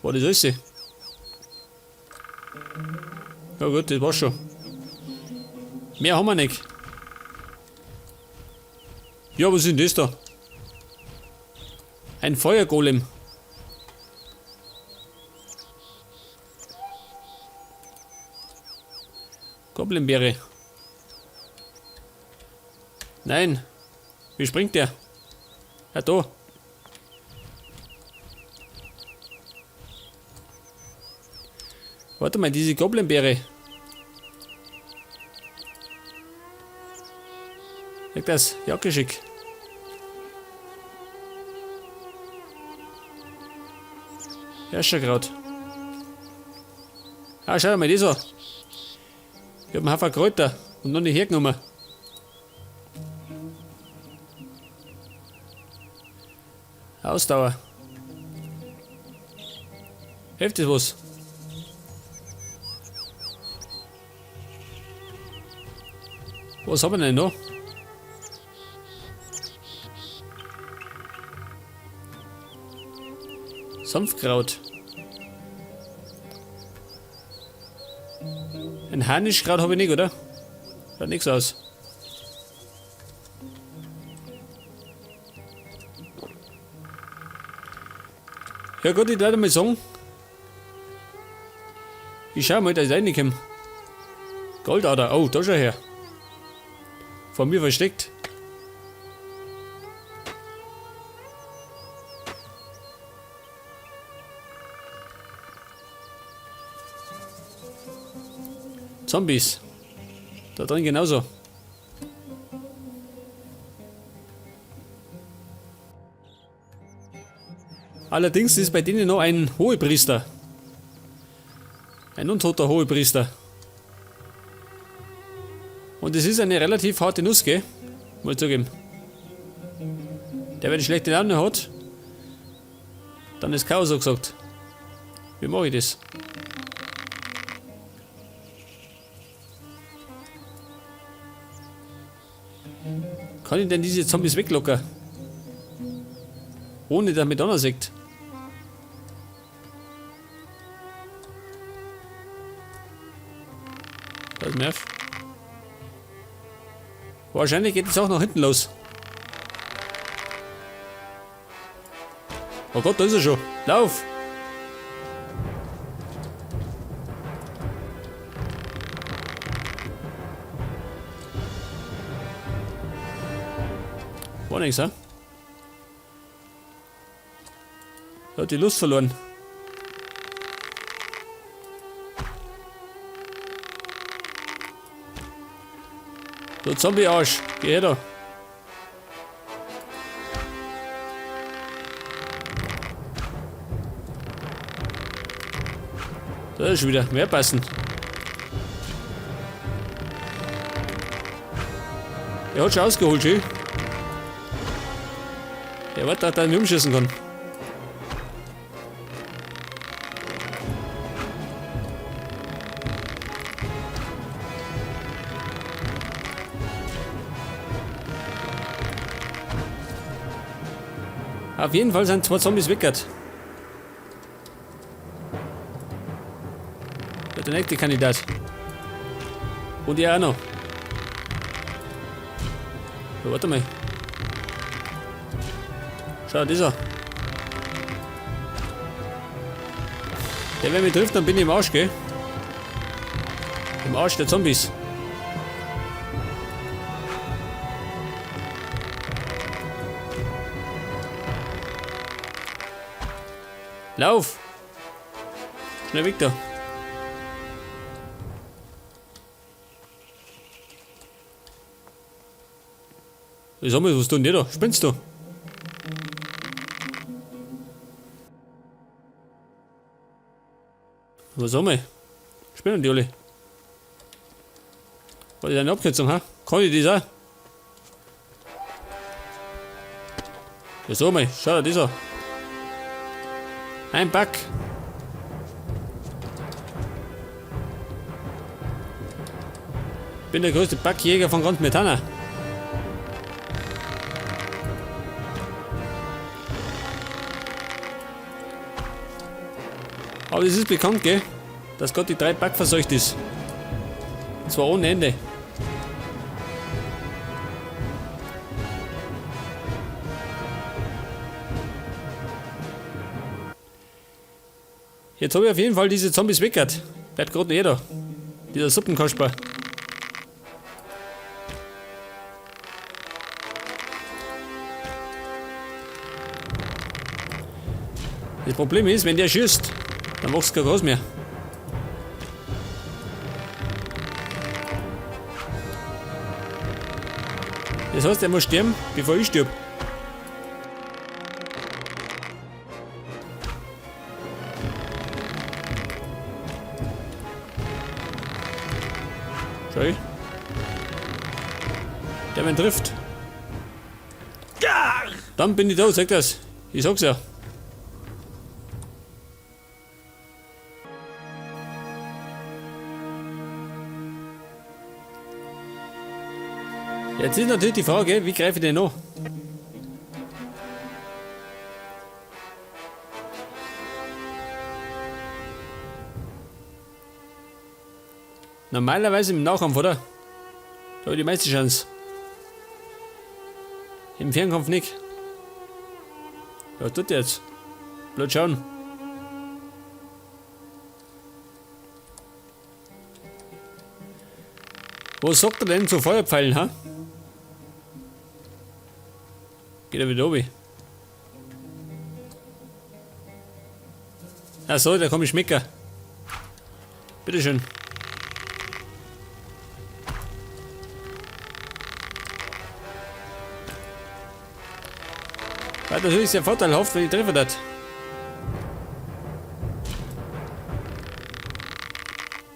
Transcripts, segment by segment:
War das alles? Ja gut, das war's schon. Mehr haben wir nicht. Ja, was ist denn das da? Ein Feuergolem. Goblinbeere. Nein. Wie springt der? Ja, da. Warte mal, diese Goblinbeere. Leg das, Jacke schick. Herrscherkraut. Ah, schau mal, das an. Ich hab einen Haufen Kräuter und noch nicht hergenommen. Ausdauer. Hilft das was? Was haben wir denn noch? Sanftkraut. Ein Harnischkraut habe ich nicht, oder? Schaut nichts aus. Ja gut, ich werde mal sagen. Ich schau mal, dass ich reinkomme. Goldader, oh, da schau her. Vor mir versteckt. Zombies. Da drin genauso. Allerdings ist bei denen noch ein Hohepriester. Ein untoter Hohepriester. Und es ist eine relativ harte Nuss, gell? Muss ich zugeben. Der, wenn schlechte Laune hat, dann ist Chaos so gesagt. Wie mache ich das? Kann ich denn diese Zombies weglocken? Ohne dass mich Donner sieht. Pass mir auf. Wahrscheinlich geht es auch nach hinten los. Oh Gott, da ist er schon. Lauf! War nix, hä? Er hat die Lust verloren. Du Zombie-Arsch, geh her da. Da ist schon wieder mehr passen. Er hat schon ausgeholt, schön. Er wartet, dass er mich umschießen kann. Auf jeden Fall sind zwei Zombies weggehört. Der nächste Kandidat. Und er auch noch. Ja, warte mal. Schau, dieser. Der, wenn mich trifft, dann bin ich im Arsch, gell? Im Arsch der Zombies. Lauf! Schnell weg da. Ich sag mal, was tun die da? Spinnst du? Was haben wir? Spinnen die alle? Was ist eine Abkürzung, ha? Kann ich das auch? Ja, so mal, schau dir das an. Ein Bug. Bin der größte Buggjäger von ganz Myrtana. Aber es ist bekannt, gell? Dass Gott die 3 Back verseucht ist. Und zwar ohne Ende. Jetzt hab ich auf jeden Fall diese Zombies weggehört. Bleibt grad noch jeder. Dieser Suppenkasper. Das Problem ist, wenn der schießt, dann wächst kein Gras mehr. Das heißt, er muss sterben, bevor ich stirb. Schau. Der mich trifft. Dann bin ich da, sag das. Ich sag's ja. Jetzt ist natürlich die Frage, wie greife ich den an? Normalerweise im Nahkampf, oder? Da hab ich die meiste Chance. Im Fernkampf nicht. Was tut der jetzt? Blöd schauen. Was sagt er denn zu Feuerpfeilen, ha? Geht er wieder runter? Ach so, da komm ich schmecken. Bitteschön. War natürlich sehr vorteilhaft, wenn ich treffen das.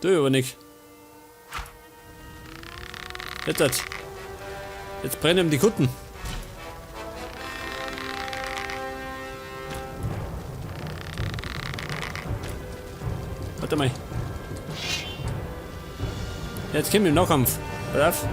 Tu ich aber nicht. Jetzt das. Jetzt brennen ihm die Kutten. Warte mal. Jetzt kommen wir im Nahkampf. Pass auf.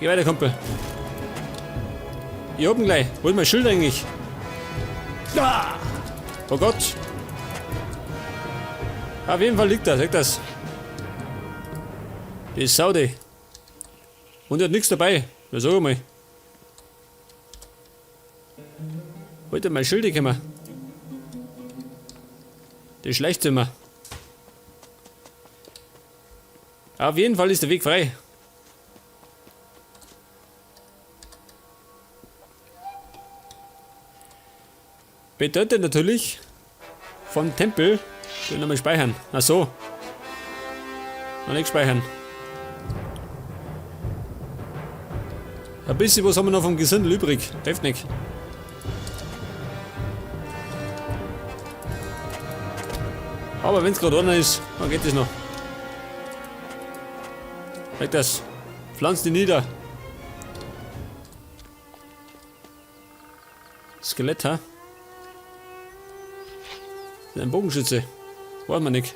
Geh weiter, Kumpel. Ich hab ihn gleich. Wo ist mein Schild eigentlich? Ah! Oh Gott. Auf jeden Fall liegt er, sag das. Die Sau, die. Und er hat nichts dabei. Ja, sag mal. Wollte mein Schild kommen. Die schleicht immer. Auf jeden Fall ist der Weg frei. Bedeutet natürlich, vom Tempel, den nochmal speichern. Ach so. Noch nicht speichern. Ein bisschen was haben wir noch vom Gesindel übrig. Hilft nicht. Aber wenn's grad einer ist, dann geht das noch. Weg das. Pflanz die nieder. Skelett, ha? Das ist ein Bogenschütze. Weiß man nicht.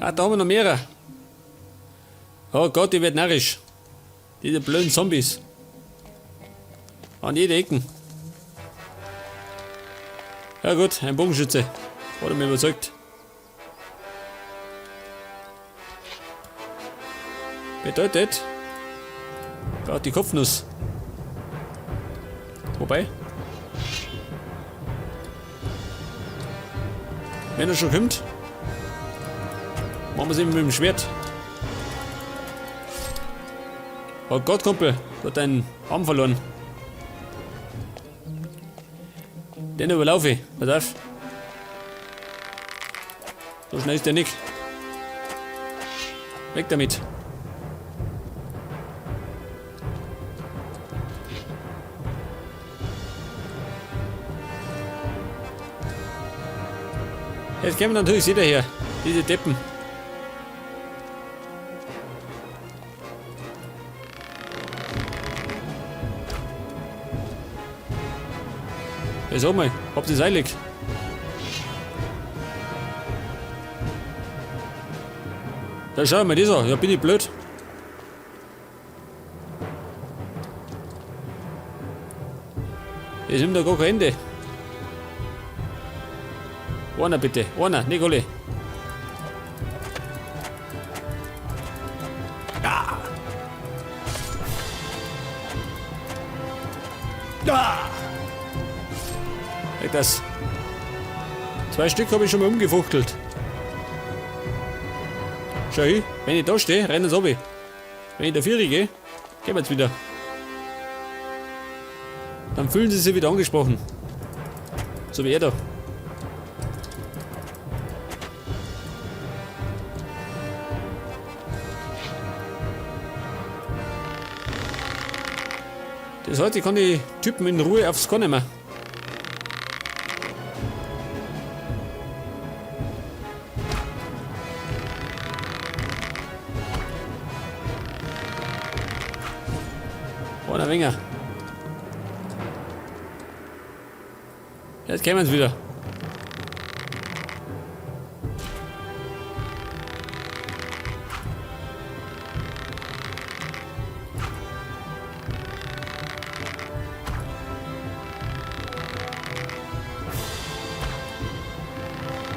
Ah, da haben wir noch mehrere. Oh Gott, ich werd narrisch. Diese blöden Zombies. An jede Ecken. Ja gut, ein Bogenschütze. Wurde mir überzeugt. Bedeutet, braucht die Kopfnuss. Wobei, wenn er schon kommt, machen wir es eben mit dem Schwert. Oh Gott, Kumpel, du hast deinen Arm verloren. Den überlaufe ich. Pass auf. So schnell ist der nicht. Weg damit. Jetzt kämen natürlich wieder her, diese Deppen. Ja, sag mal, habt ihr's eilig? Da schau mal das an, ja bin ich blöd. Das nimmt da gar kein Ende. Einer bitte, einer, nicht alle. Ah. Ah. Das. 2 Stück habe ich schon mal umgefuchtelt. Schau hin, wenn ich da stehe, rennen sie runter. Wenn ich da 4 gehe, gehen wir jetzt wieder. Dann fühlen sie sich wieder angesprochen. So wie er da. Das heißt, ich kann die Typen in Ruhe aufs Korn nehmen. Einer weniger. Jetzt kämen sie wieder.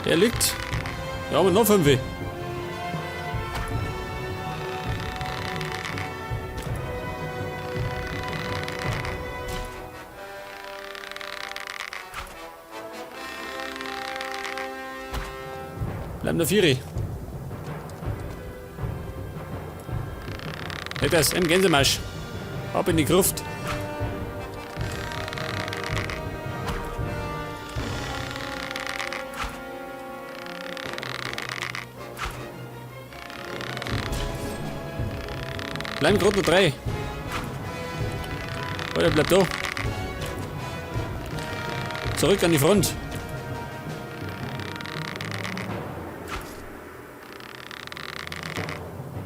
Der liegt. Da haben wir noch 5. Bleiben da 4. Hey, das im Gänsemarsch. Ab in die Gruft. Bleiben gerade noch 3. Oh, der bleibt da. Zurück an die Front.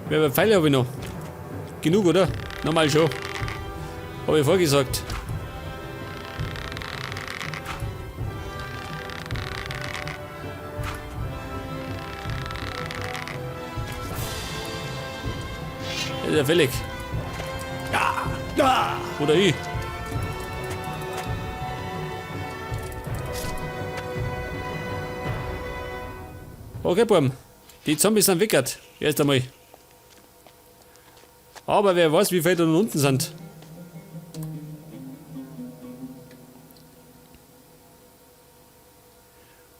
Wie viele Pfeile habe ich noch? Genug, oder? Nochmal schon. Hab ich vorgesagt. Ist ja fällig. Ja. Oder ich. Okay, Burm. Die Zombies sind wickert. Erst einmal. Aber wer weiß, wie viele da unten sind.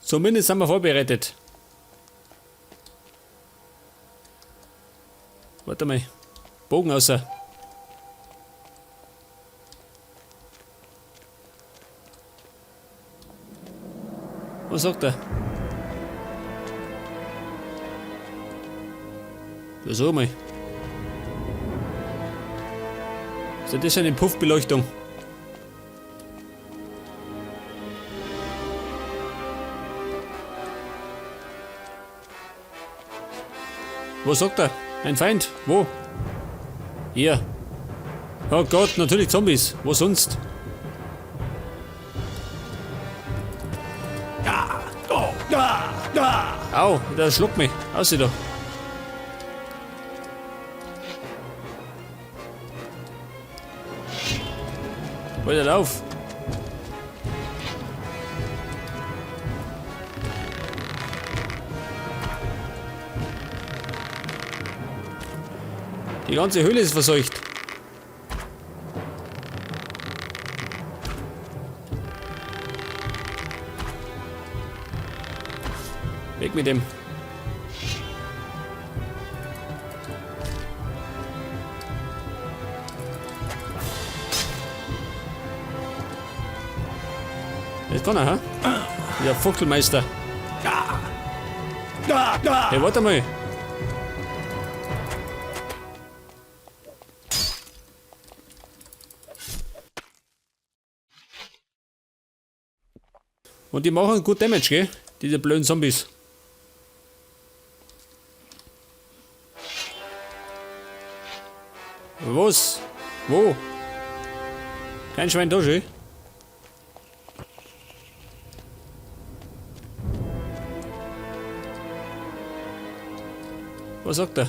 Zumindest sind wir vorbereitet. Warte mal. Bogen außer. Was sagt er? Ja, sag mal. Ist das eine Puffbeleuchtung? Was sagt er? Ein Feind? Wo? Hier. Oh Gott, natürlich Zombies. Wo sonst? Ja. Oh. Da. Da. Au, der schluckt mich. Aussieh da. Weiter lauf. Die ganze Höhle ist verseucht. Weg mit dem. Das kann er, hä? Der Fuchtelmeister. Hey, warte mal. Und die machen gut Damage, gell? Diese blöden Zombies. Was? Wo? Kein Schwein da, schön. Was sagt er?